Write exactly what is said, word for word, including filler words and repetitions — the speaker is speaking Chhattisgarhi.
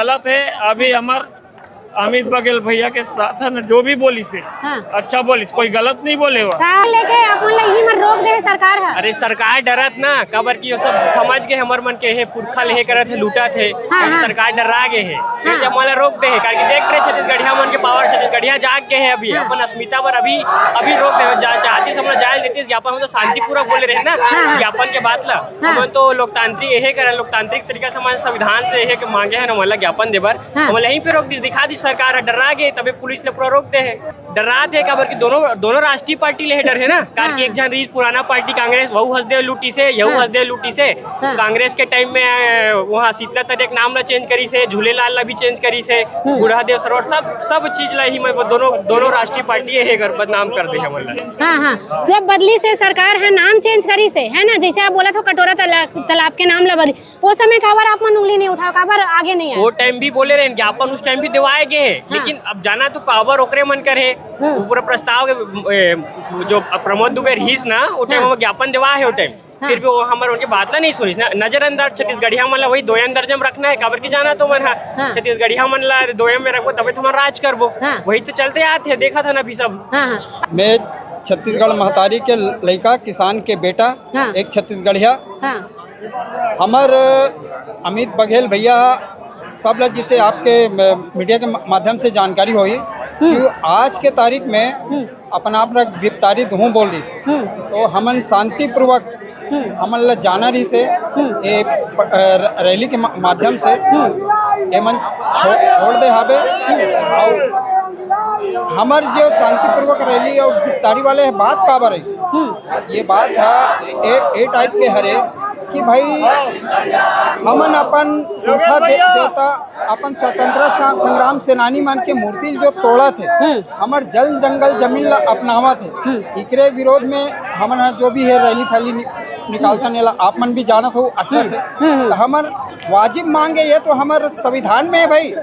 गलत है। अभी हमर अमित बघेल भैया के शासन जो भी बोलिस हे, हाँ। अच्छा बोलिस, कोई गलत नहीं बोले हुआ। का लेके अपन ला इही मन रोक दे हे सरकार ह? अरे सरकार डरत ना, काबर कि वो सब समझ गे हमर मन के हे पुरखा ले हे करत हे, लूटत हे, हाँ, अभी हाँ। सरकार डरा गे हे। हाँ। जब मोला रोक दे हे, काहे कि देख रहे छत्तीसगढ़िया मन के पावर, छत्तीसगढ़िया जाग गे हे अभी, हाँ। अपन अस्मिता पर अभी, अभी रोक दे, जा-, चाहती से हमला जाए लेती ज्ञापन, हम तो शांतिपूर्वक बोले रहे ना, हाँ, हाँ। ज्ञापन के बात ला, हाँ। हमन तो लोकतांत्रिक यही करन, लोकतांत्रिक तरीका से हमन संविधान से यही के मांगे हे ना, मोला ज्ञापन दे बर। हाँ। हमन यहीं पे रोक दी, दिखा दी सरकार ह, डरा गे, तबे पुलिस ने पूरा रोक दे हे। डरात हे काबर कि दोनों, दोनों राष्ट्रीय पार्टी ले हे डर हे ना, काबर कि हाँ। एक झन रहीस पुराना पार्टी कांग्रेस, वहू हसदेव लूटिस हे, यहू हाँ। हसदेव लूटिस हे। हाँ। कांग्रेस के टाइम में, अ, वहाँ शीतला तरिया के नाम ला चेंज करिस हे, झूलेलाल ला भी चेंज करिस हे, हम्म। बूढ़ा देव सरोवर, सब, सब चीज ला ही मैं दोनों, दोनों राष्ट्रीय पार्टी यही कर, बदनाम कर दे हे हमन ला। हाँ, हाँ, जब बदलिस हे सरकार ह, नाम चेंज करिस हे, है ना, जैसे आप बोलत हो कटोरा तला-, तालाब के नाम ला बदली, वो समय काबर आप मन उंगली नहीं उठाओ, काबर आगे नहीं आए? वो टाइम भी बोले रहे, ज्ञापन उस टाइम भी देवाए गए हैं, हाँ। लेकिन अब जाना तो पावर ओकरे मन कर है। हम्म। वो पूरा प्रस्ताव के, ए, जो प्रमोद दुबे रहीस ना, वो टाइम हाँ। हम ज्ञापन देवाए है वो टाइम। हाँ। फिर भी वो हमर उनके बात ला नहीं सुनिस ना, नजरअंदाज छत्तीसगढ़िया मन ला वही दोयम दर्जा में रखना है, काबर की जाना तो मन है। हाँ। छत्तीसगढ़िया मन ला दोयम में रखबो तबे तो हमर राज करबो। हाँ। वही तो चलते आते हैं, देखा था ना अभी सब। हाँ, हाँ। मैं छत्तीसगढ़ महतारी के लइका, किसान के बेटा, हाँ। एक छत्तीसगढ़िया। हाँ। हमर अमित बघेल भैया सब ला, जिसे आपके म-, मीडिया के मा-, माध्यम से जानकारी होई हम्म। कि आज के तारीख में हम्म। अपन आप ला गिरफ्तारी दूहूं बोल रही। हम्म। तो हमन शांतिपूर्वक हम्म। हमन ला जाना रही से हम्म। ए प-, अ, र-, रैली के मा-, माध्यम से हम्म। एमन छो-, छोड़ दे हाबे। हम्म। और हमर जो शांतिपूर्वक रैली और गिरफ्तारी वाले है, बात काबर है? हम्म। ये बात है, ए, ए टाइप के हरे कि भाई, हमन अपन पुरखा दे-, देवता, अपन स्वतंत्रता स-, संग्राम सेनानी मन के मूर्ति जो तोड़त हे, हम्म। हमर जल जंगल जमीन ला अपनावत हे, हम्म। इकरे विरोध में हमन ह जो भी है रैली फैली नि-, निकालथन, एला आप मन भी जानत हो अच्छा हम्म। से। हम्म, हम्म। तो हमर वाजिब मांग है, ये तो हमर संविधान में है भाई।